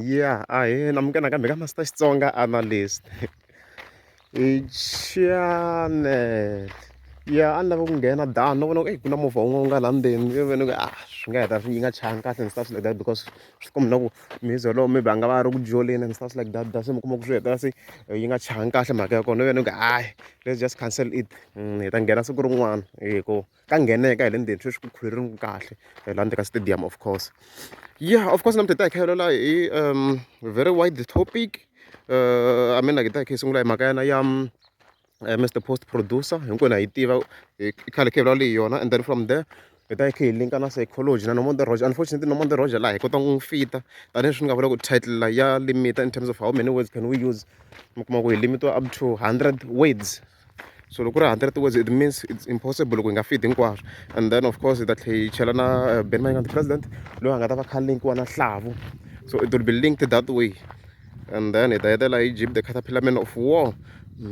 Yeah, ahee namukela nakambe ka Master Xitsonga Analyst i channel ya a ni lava ku nghena down no vona ku ku na movha wun'we wu nga laha ndzeni ivi ni ku a swi nga heta yi nga chayangi kahle and stuff like that because swi komba na ku mhisi wolowo maybe a nga va a ri ku joleni and stuff like that se mi kuma ku swi hetelela se yi nga chayangi kahle mhaka ya kona ivi ni ku hayi, let's just cancel it hi ta nghena siku rin'wana hi ku ka ngheneka hi le ndzeni sweswi ku khuluriwa kahle laha ndzeni ka stadium of course. Yeah, of course namuntlha hi ta hi kha hi vulavula hi very wide topic. I mean like hi ta hi kha hi sungula hi mhaka yana ya Mr Post producer hinkwenu ha yi tiva hi khale kha hi vulavula hi yona and then from there hi ta hi kha hi linka na psychology na Nomonde Roger. Unfortunately Nomonde Roger laha hi kota ku n'wi fita tanihileswi ni nga vula ku title ya limita in terms of how many words can we use. Mi kuma ku hi limitiwa up to 100 words, so loko ku ri 100 words, it means it's impossible loko hi nga fit hinkwaswo. And then of course hi ta tlhela hi chela na Benny Mayengani, the president, loyi a nga ta va kha linkiwa na Hlavu, so it will be linked that way. And then hi ta hetelela hi Jeep the Caterpillar Man of War.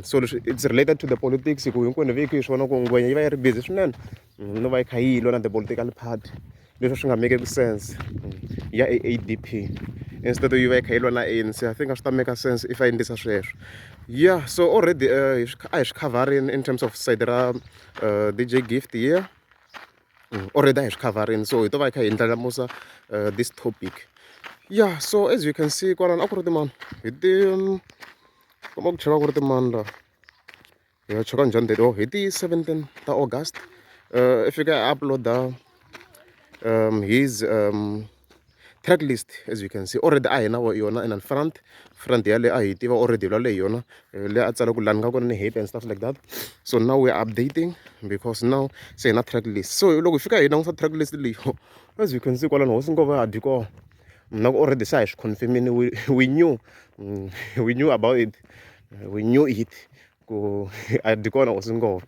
So leswi it's related to the politics hi ku hinkwenu hi hi swi vona ku ngwenya yi va yi ri busy swinene no va yi kha yi lwa na the political party, leswi swi nga make sense ya AADP instead yi va yi kha yi lwa na ANC. I think a swi ta make sense if a endlisa sweswo. Yeah, so already a hi swi khavharini in terms of side ra DJ Gift here. Already a hi swi khavharini, so hi to va hi kha hi ndlandlamuxa this topic. Yeah, so as you can see kwalano a ku ri timani hi ti komba ku chava ku ri timani laha hi ya cheka njhani date. Oh, hi ti 17 ta August i fika a uploada his track list. As you can see, already a hi na yona in front yale a hi tiva already, hi vulavula hi yona leyi a tsala ku lani nga kona ni happy and stuff like that. So now we are updating because now se hi na track list. So loko hi fika hi langusa track list leyi, as you can see kwalano hosi ngova ha dyi kona na ku already se a hi swi confirmini. We knew about it, we knew it ku a dyi kona hosi ngova.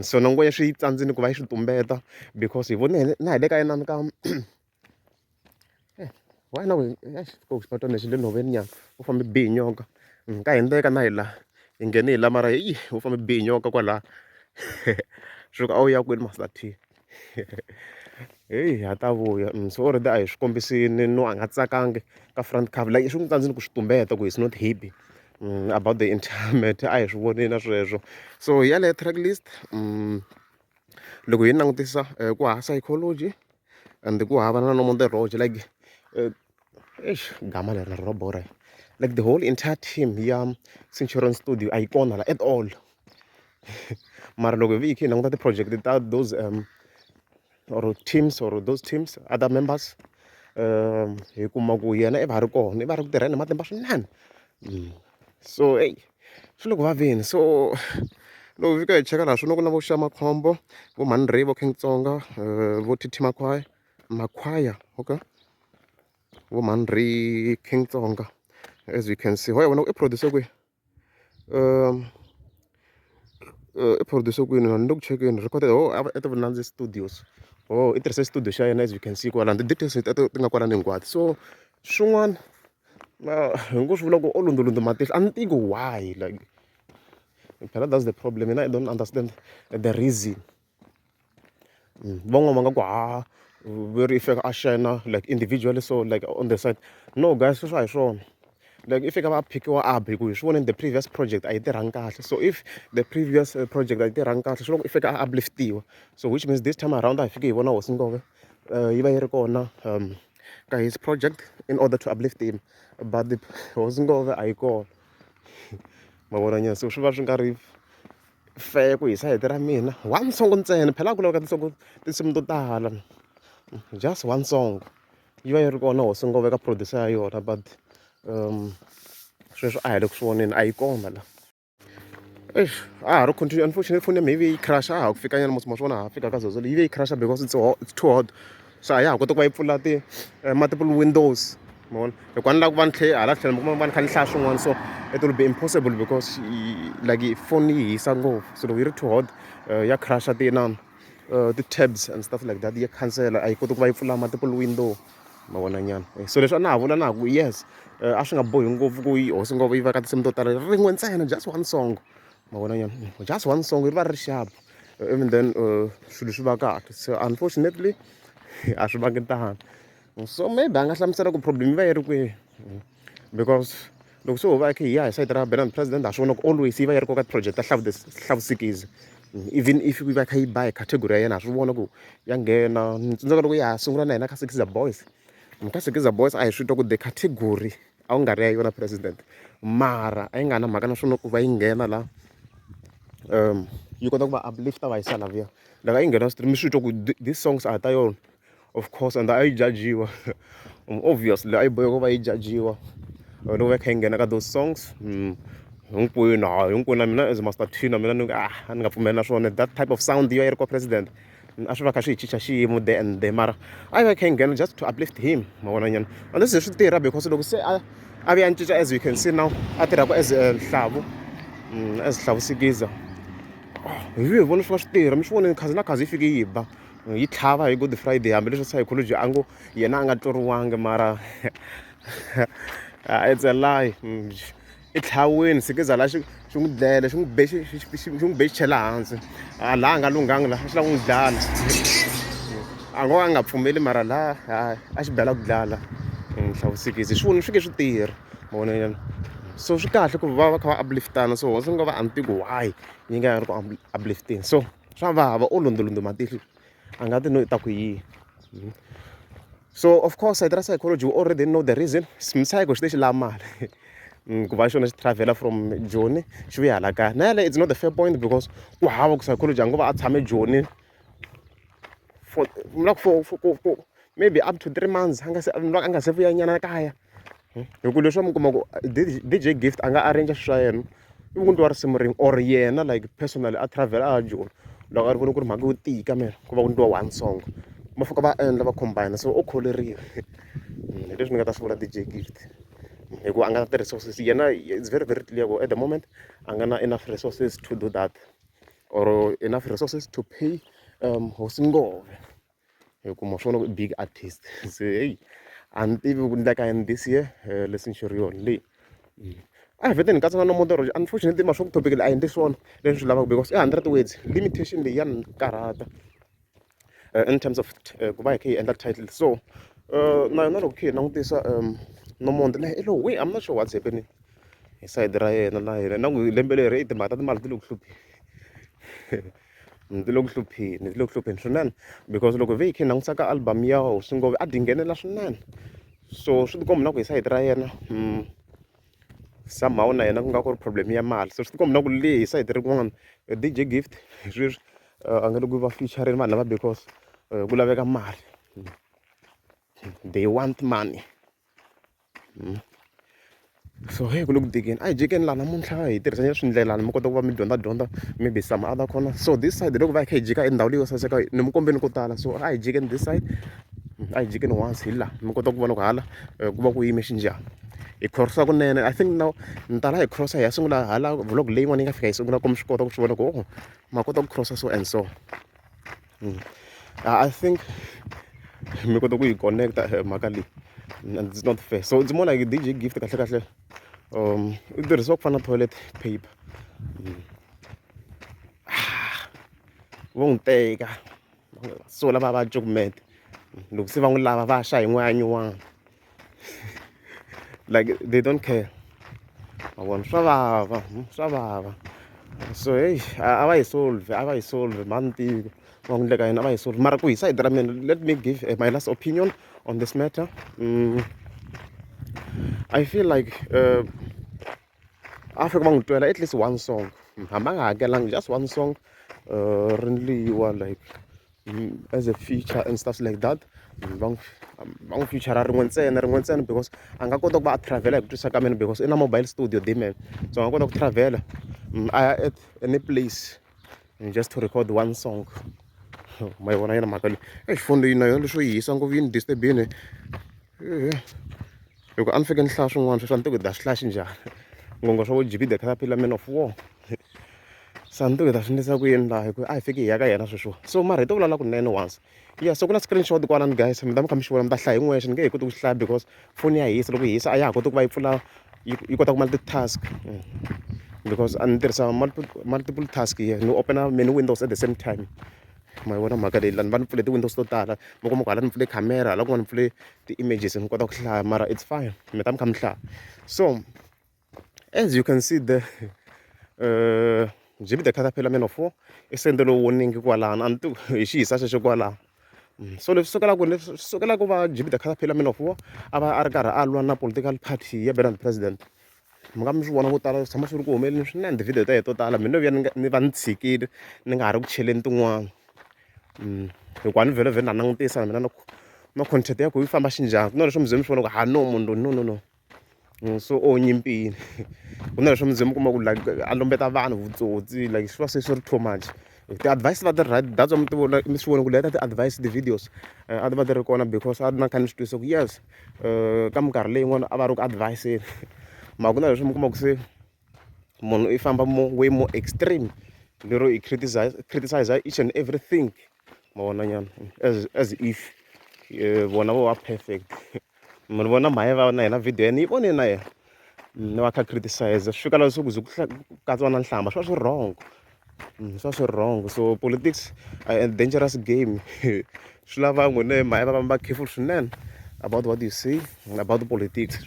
So na ngwenya swi yi tsandzini ku va yi swi tumbeta because hi vone na hi le ka inani ka why na ku xipatwana lexi le nhoveni nyana u fambe bihi nyoka ka hindzeka na hi la hi nghene hi la mara heyi u fambe bihi nyoka kwalaya swi ku a wu ya kwini Master T heyi ha ta vuya. So already a hi swi kombisini no a nga tsakangi ka front cover, like swi n'wi tsandzini ku swi tumbeta ku he's not happy about the entire matter. A hi swi vonile na sweswo. So hi yaleyo track list loko hi langutisa ku hava psychology and ku hava na Nomonde Roger, like eish, gama leri na ro borha, like the whole entire team ya Centurion Studio a yi kona la at all. Mara loko hi kha hi languta ti-project ta those or teams or those teams other members, hi kuma ku yena i va a ri kona, i va a ri ku tirheni hi matimba swinene. So eyi swi le ku vaveni. So loko hi fika hi cheka laha swi ku na vo Xa Makhombo, vo Mhani Ray, vo King Tsonga, vo TT Makhwaya Makhwaya, okay, vo Mhani Ray, King Tsonga. As you can see ho ya vona ku i producer kwihi, i producer kwini ni le ku chekeni recorded oh at Vunandzi Studios. Oh, i tirhise studio xa yena, as you can see kwalano ti-details teto ti nga kwalano hinkwato. So swin'wana hi ngo swi vula ku o lundzulundzu matihlo a ni tivi why, like phela that's the problem mina I don't understand the reason. Van'wana va nga ku ha ve ri i fika a shine like individually, so like on the side. No guys, sweswo a hi swona. Like i fika va pikiwa up hi ku hi swi vonile the previous project a yi tirhangi kahle. So if the previous project a yi tirhangi kahle, swi loko i fika a upliftiwa, so which means this time around a hi fiki hi vona hosi ngove yi va yi ri kona ka his project in order to uplift him, but the hosi ngove a yi kona, ma vona nyana. So swi va swi nga ri fair ku hi sayiti ra mina one song ntsena phela a ku laveka tinsimu tinsimu to tala, just one song yi va yi ri kona hosi ngove ka producer ya yona, but sweswo a hi le ku swi voneni, a yi kona la. Eish, a ha ri continue. Unfortunately phone ya mina yi ve yi crash a ha ku fika nyana mos ma swi vona ha fika ka zozo yi ve yi crash because it's hot, it's too hot, so a ya ha koti ku va yi pfula ti multiple windows, ma vona, hikuva ni lava ku va ni tlhe hala tlhelo mi kuma va ni kha ni hlaya swin'wana, so it will be impossible because like phone yi hisa ngopfu. So loko yi ri too hot ya crasha ti inani ti-tabs and stuff like that, ya khansela, a yi koti ku va yi pfula multiple window, ma vona nyana. So leswi a na ha vula na ku yes, a swi nga bohi ngopfu ku yi hosi ngopfu yi va ka tinsimu to tala, rin'we ntsena, just one song, ma vona nyana, just one song ri va ri ri sharp, even then swilo swi va kahle. So unfortunately a swi vangi tano. So maybe a nga hlamusela ku problem yi va yi ri kwihi. Because loko se ho va hi kha hi ya hi sayiti ra Benny President ha swi vona ku always yi va yi ri koka ti-project ta Hlavusikizi even if yi va yi kha yi ba hi category ya yena ha swi vona ku ya nghena. Ni tsundzuka loko ya ha sungula na hina ka Sikiza Boys, ka Sikiza Boys a hi swi twa ku the category a ku nga ri ya yona president mara a yi nga na mhaka na swona ku va yi nghena la yi kota ku va uplift va yisa laviya. Loko a yi nghena mi swi twa ku these songs a hi ta yona. Of course and a yi jajiwa obviously a yi boheka ku va yi jajiwa loko va kha yi nghena ka those songs hinkwenu ha hinkwenu na mina as Master T na mina ni ah a ni nga pfumeli na swona that type of sound yi va yi ri ka president a swi va kha swi hi cinca xiyimo there and there mara a yi va yi kha yi nghena just to uplift him ma vona nyana and se swi tirha because loko se a vuya a cinca as you can see now a tirhaka as Hlavu as Hlavu Sikiza hi vuye hi vona swi va swi tirha mi swi vonile khazi na khazi yi fike yi ba. Yi tlhava hi good friday hambileswi psychology a ngo yena a nga tluriwangi mara it's a lie. I tlhaviwile sikiza la xi n'wi dlele xi n'wi be xi n'wi be xi chela hansi a laha a nga lunghangi laha a xi lava ku n'wi dlala a ngo a nga pfumeli mara laha a xi bela ku dlala hlavusekisi swi vona swi ke swi tirha ma vona nyana so swi kahle ku va va kha va uplift-ana so swi nga va a ni tivi ku why yi nga ri ku uplift-eni so. Swa vava o londolondo matihlo a nga ti no i ta ku yini. So of course sayiti ra psychology we already know the reason psycho xi te xi lava mali ku va xona xi travel-a from Joni xi vuya hala kaya na yaleyo it's not a fair point because ku hava ku psychology a ngo va a tshame Joni for ni for for for maybe up to 3 months a nga se a nga se vuya nyana kaya. Hi ku leswi mi kuma ku D_J Gift a nga arrange swilo swa yena ivi ku endliwa risimu rin'we or yena like personally a travel a ya Joni loko a ri vona ku ri mhaka yo tika mara ku va ku endliwa one song va fika va endla va combine so u kholeriwa hi leswi ni nga ta swi vula D_J Gift hikuva a nga na ti-resources yena it's very very clear ku at the moment a nga na enough resources to do that or enough resources to pay hosi Ngove. Hi ku ma swi vona ku i big artist se heyi a ni tivi ku endleka yini this year leswi ni xi ri yona leyi a hi vhete ni katsa na nomoro unfortunately ma swa ku topic leyi a hi endli swona leswi ni swi lavaka because i 100 words limitation leyi ya ni karhata in terms of ku va hi kha hi endla title so na yona loko kha hi langutisa Nomonde na i lo we I'm not sure what's happening hi sayiti ra yena na yena na ku lembe leri i timhaka ta timali ti le ku hlupheni. Ti le ku hlupheni ti le ku hlupheni swinene because loko ve hi kha hi langutisa ka album ya Hosi Ngove a dyi nghenela swinene so swi tikomba na ku hi sayiti ra yena somehow na yena ku nga ku ri problem ya mali so swi tikomba na ku le hi sayiti rin'wana D_J Gift sweswi a nga le ku va feature-eni vanhu lava because ku laveka mali they want money. So hey ku le ku tikeni a hi jikeni laha namuntlha hi tirhisa nyana swindlelani mi kota ku va mi dyondza dyondza maybe some other corner so this side loko va hi kha hi jika endhawu leyi yo saseka ni mi kombeni ko tala so a hi jikeni this side a hi jikeni once hi laha mi kota ku vona ku hala ku va ku yime xinjhani hi cross-a kunene I think now ni ta la hi cross-a hi ya sungula hala vlog leyin'wana yi nga fika yi sungula ku mi swi kota ku swi vona ku oh ma kota ku cross-a so and so. I think mi kota ku yi connect-a mhaka leyi and it's not fair so it's more like D_J Gift kahle kahle u tirhisiwa ku fana na toilet paper vo n'wi teka so lava va cukumeta loko se va n'wi lava va xa hi n'wana nyuwani like they don't care ma vona swa vava swa vava so heyi a va yi solve a va yi solve mhani ni tivi va ku endleka yini a va yi solve mara ku hi sayiti ra mina let me give my last opinion on this matter I feel like a fika va n'wi twela at least one song hambi a nga hakelanga just one song ri ndliwa like as a feature and stuff like that va n'wi va n'wi feature rin'we ntsena rin'we ntsena because a nga kota ku va a travel hi ku twisisa ka mina because i na mobile studio dman so a nga kota ku travel a ya at any place just to record one song ma yi vona yena mhaka leyi exi foni leyi na yona leswo yi hisa ngopfu yi ni disturb-ini hi ku a ni fike ni hlaya swin'wana sweswi a ni tivi ku ni ta swi hlaya xinjhani ngongo swa vo G_B the caterpillar man of war se a ni tivi hi ta swi endlisa ku yini laha hi ku a hi fiki hi ya ka yena sweswiwa so mara hi to vulavula kunene once ya so ku na screenshot kwalani guys mi ta mi kha mi xi vona mi ta hlaya hi n'wexe ni nge he koti ku xi hlaya because foni ya hisa loko yi hisa a ya ha koti ku va yi pfula yi kota ku multitask because a ni tirhisa multiple multiple task here ni open many windows at the same time. Ma yi vona mhaka leyi lani va ni pfule ti-windows to tala, mi kuma ku hala ni pfule khamera hala kun'wana ni pfule ti-images ni kota ku hlaya, mara it's fine, mi ta mi kha mi hlaya. So as you can see there, Jimmy the Caterpillar Man of War i sendele warning kwalano, a ni tivi hi xihisa xexo kwalano. So leswi sukelaka leswi sukela ku va Jimmy the Caterpillar Man of War a va a ri karhi a lwa na political party ya Benard President. Mi nga mi swi vona ko tala swi tshama swi ri ku humeleleni swinene tivhidiyo ta yena to tala, mina no vuya ni nga ni va ni tshikile ni nga ha ri ku cheleni tin'wana. Hikuva a ni vhele vhele na langutisa na mina na ku na content ya ku yi famba xinjhani, ku na leswo mi ze mi swi vona ku ha no munhu loyi no no no so o nyimpini. Ku na leswo mi ze mi kuma ku like a lumbeta vanhu vutsotsi like swi va se swi ri too much. Ti-advice ti va ti ri right, that's why mi ti vona mi swi vona ku leta ti-advice ti-videos a ti va ti ri kona because a na kha ni swi twisisa ku yes ka minkarhi leyin'wana a va ri ku advise-eni, mara ku na leswi mi kuma ku se munhu i famba more way more extreme lero i criticize criticize each and everything, ma vona nyana, as if vona vo va perfect. Mi vona mhani va na yena video ya yena ni yi vonile na yena ni va kha criticize swi fika laha se ku ze ku katsiwa na nhlamba swi va swi ri wrong, swi va swi ri wrong. So politics a dangerous game, swi lava n'wina mhani va va careful swinene about what you say about politics,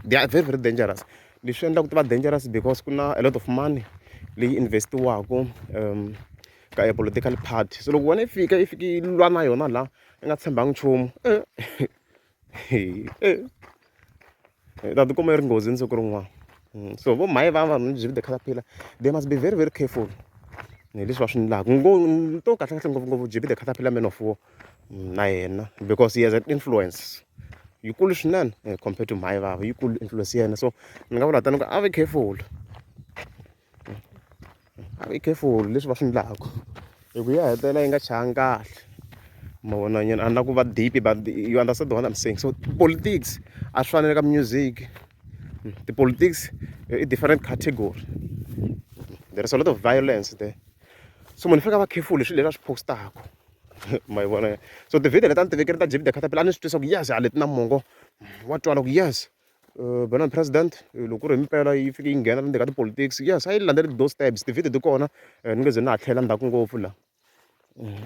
they are very very dangerous. Leswi endlaka ti va dangerous because ku na a lot of money leyi invest-iwaka ka a political party, so loko wena i fika i fika i lwa na yona la i nga tshembangi nchumu i ta tikuma i ri nghozini siku rin'wana. So vo mhani va vanhu Jimmy the Caterpillar they must be very very careful hi leswi va swi endlaka, ni to kahlekahle ngopfungopfu Jimmy the Caterpillar Man of War na yena because he has an influence yikulu swinene compared to mhani vava, yikulu influence ya yena. So ni nga vula tano ku a vi careful, a vi careful leswi va swi endlaka hi ku ya hetelela yi nga chayanga kahle, ma vona nyana. A ni la ku va deep but you understand what I'm saying. So politics a swi fani na ka music, ti-politics i different category, there is a lot of violence there. So munhu i fanekele a va careful hi swilo leswi a swi post-aka, ma yi vona. So tivhidiyo leti a ni ti vekile ta Jimmy the Caterpillar a ni swi twisisa ku yes a leti na mongo wa twala ku yes Benard President loko ku ri himpela yi fike yi nghena ndzeni ka ti-politics, yes a yi landzeli those steps, tivhidiyo ti kona ni nge ze na ha tlhela ndzhaku ngopfu la,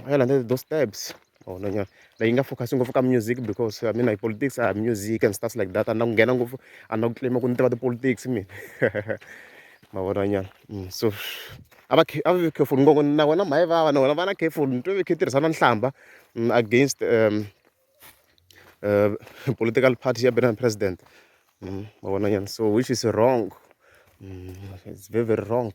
a yi landzeli those steps ma vona nyana. Leyi nga focus ngopfu ka music because I mean like politics a hi music and stuff like that, a ni la ku nghena ngopfu a ni la ku claim ku ni tiva ti-politics mina, ma vona nyana. So a va a va careful ngopfu na vona mhani va na vona va na careful ni twe va kha yi tirhisa na nhlamba against political party ya Benard President, ma vona nyana, so which is wrong, it's very very wrong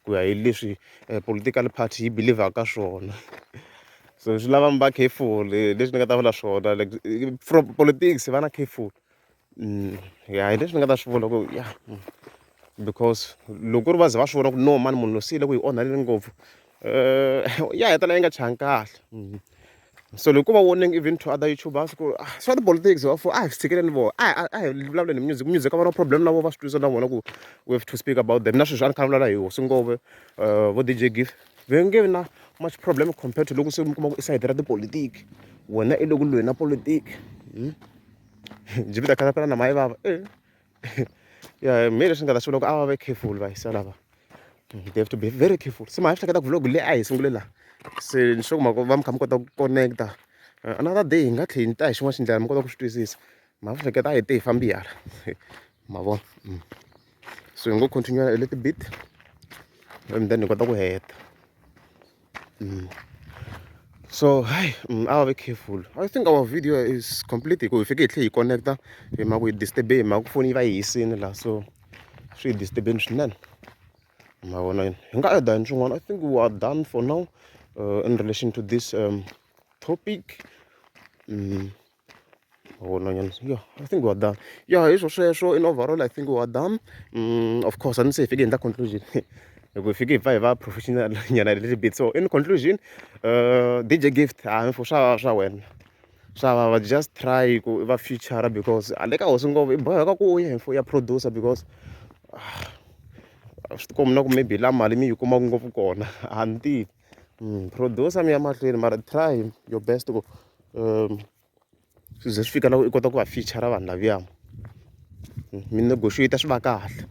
ku ya hi leswi political party yi believe-aka ka swona. So swi lava mi va careful leswi ni nga ta vula swona like from politics va na careful, ya hi leswi ni nga ta swi vula ku ya because loko ku ri va ze va swi vona ku no mani munhu loyi se i le ku hi onheleni ngopfu ya hetelela yi nga chayangi kahle. So loko ko va warning even to other YouTubers ku swa ti-politics a hi swi tshikeleni vona, a hi vulavuleni hi music, music a va na problem na vona va swi twisisa na vona ku we have to speak about them. Na sweswi a ni kha ni vulavula hi hosi Ngove vo D_J Gift va nge vi na much problem compared to loko se mi kuma ku i sayiti ra tipolotiki, wena i le ku lweni na politiki, Jimmy the Caterpillar na Mhayivava ya me leswi ni nga ta swi vula ku a va ve careful vayisa lava, they have to be very careful. Se ma ha swi hleketa ku vlog leyi a hi sungule laha se ni sure ku va mi kha mi kota ku connect-a, another day hi nga tlhela ni ta hi xin'wana xindlela mi kota ku swi twisisa, ma swi hleketa a hi te hi fambi hala ma vona. So hi ngo continue a little bit and then hi kota ku heta. So hayi a va ve careful, I think our video is complete hi ku hi fike hi tlhela hi connect-a hi mhaka ku hi disturb-e hi mhaka ku foni yi va yi hisile laha, so swi hi disturb-ini swinene, ma vona. Hi nga add-a yini swin'wana, I think we are done for now in relation to this topic. Ma vona nyana, yeah I think we are done. Ya hi swo sweswo in overall I think we are done. Of course a ni se hi fike hi endla conclusion hi ku hi fike hi pfa hi va professional nyana a little bit. So in conclusion D_J Gift a swa swa wena swa vava, just try ku i va feature because a le ka hosi Ngove i boheka ku u ya hi ya producer because swi ti kombi na ku maybe la mali mi yi kumaka ngopfu kona a ni tivi. Producer mi ya mahlweni mara try your best ku swi ze swi fika la i kota ku va feature vanhu laviya mi negotiate swi va kahle.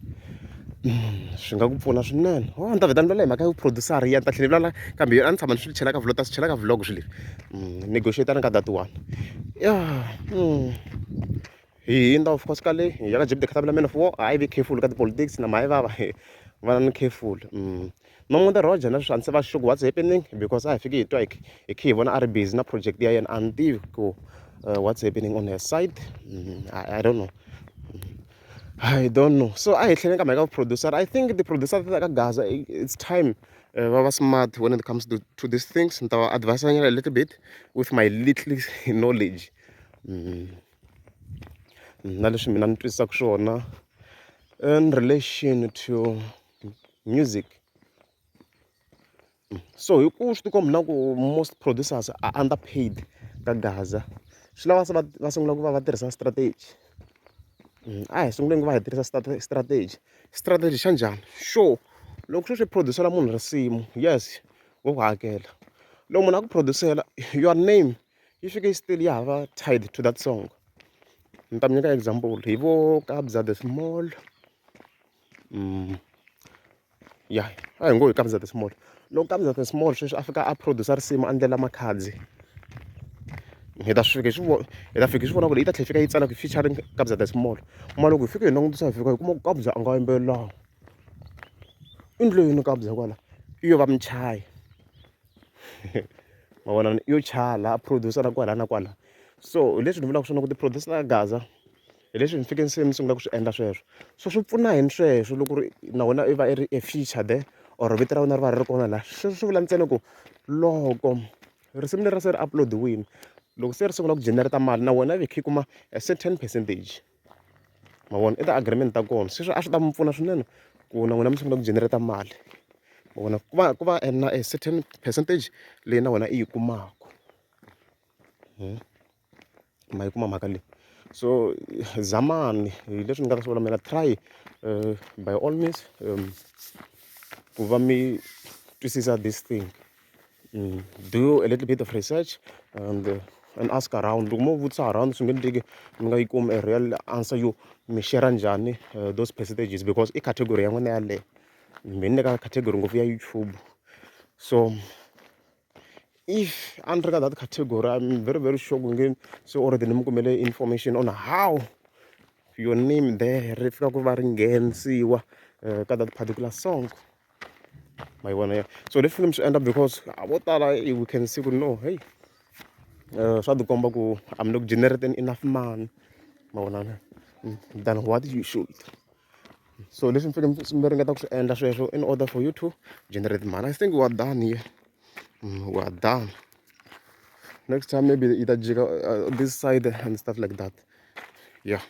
Swi nga ku pfuna swinene. Ho ni ta vheta ni vulavula hi mhaka ya vu-producer ya ni ta tlhela ni vulavula kambe a ni tshama ni swi chela ka vlog ta swi chela ka vlog swilo leswi negotiate-ani ka that one ya hi hundza of course ka le hi ya ka Jeep the Caterpillar man of war hayi be careful ka ti-politics na mhayi vava va ni careful N'wamun'winta Roger na sweswi a ni se va sure ku what's happening because a hi fiki hi twa hi hi kha hi vona a ri busy na project ya yena a ni tivi ku what's happening on her side I don't know. I don't know so a hi tlheleni ka mhaka ya producer I think ti-producer ta ka Gaza it's time va va smart when it comes to these things ni ta va advise nyana a little bit with my little knowledge na leswi mina ni twisisaka swona in relation to music. So hi ku swi tikomba na ku most producers are underpaid ka Gaza swi lava se va va sungula ku va va tirhisa strategy a hi sunguleni ku va hi tirhisa strategy strategy xa njhani xo loko sweswi i producer-la munhu risimu yes wa ku hakela loko munhu a ku producer-la your name yi fike still ya ha va tied to that song ni ta mi nyika example hi vo Kabza De Small ya a hi ngo hi Kabza De Small loko Kabza De Small sweswi a fika a producer risimu a ndlela Makhadzi hi ta fika hi swi vona hi ta fika hi swi vona ku ri yi ta tlhela yi fika yi tsala ku featuring Kabza De Small mara loko hi fika hi langutisa hi fika hi kuma ku Kabza a nga yimbelelanga i ndle yini Kabza kwala i yo va muchayi ma vona yo chaya la a producer na kwala na kwala so hi leswi ni vulaka swona ku ti-producer ta Gaza hi leswi ni fike se ni sungula ku swi endla sweswo so swi pfuna yini sweswo loko ku ri na wena i va i ri a feature there or vito ra wena ri va ri ri kona laha sweswo swi vula ntsena ku loko risimu leri se ri upload-iwini loko se ri sungula ku generate mali na wena i kha i kuma a certain percentage ma vona i ti-agreement ta kona sweswo a swi ta mi pfuna swinene ku na n'wina mi sungula ku generate mali ma vona ku va ku va na a certain percentage leyi na wena i yi kumaka. Ma yi kuma mhaka leyi so zamani hi leswi ni nga ta swi vula mina try by all means ku va mi twisisa this thing do a little bit of research and ask around loko mo vutisa around swi nge endleki mi nga yi kumi a real answer yo mi share njhani those percentages because i category ya n'wina yaleyo mi ni le ka category ngopfu ya YouTube so. If a ni ri ka that category I'm very very sure ku nge se already ni mi kumele information on how your name there ri fika ku va ri nghenisiwa ka that particular song ma yi vona ya so leswi mi swi endla because vo tala we can see ku no hey swa tikomba ku I'm not generating enough money ma vona than what you should so leswi mi fanekele mi ringeta ku swi endla sweswo in order for you to generate money I think we are done here we are done next time maybe yi ta jika this side and stuff like that yeah.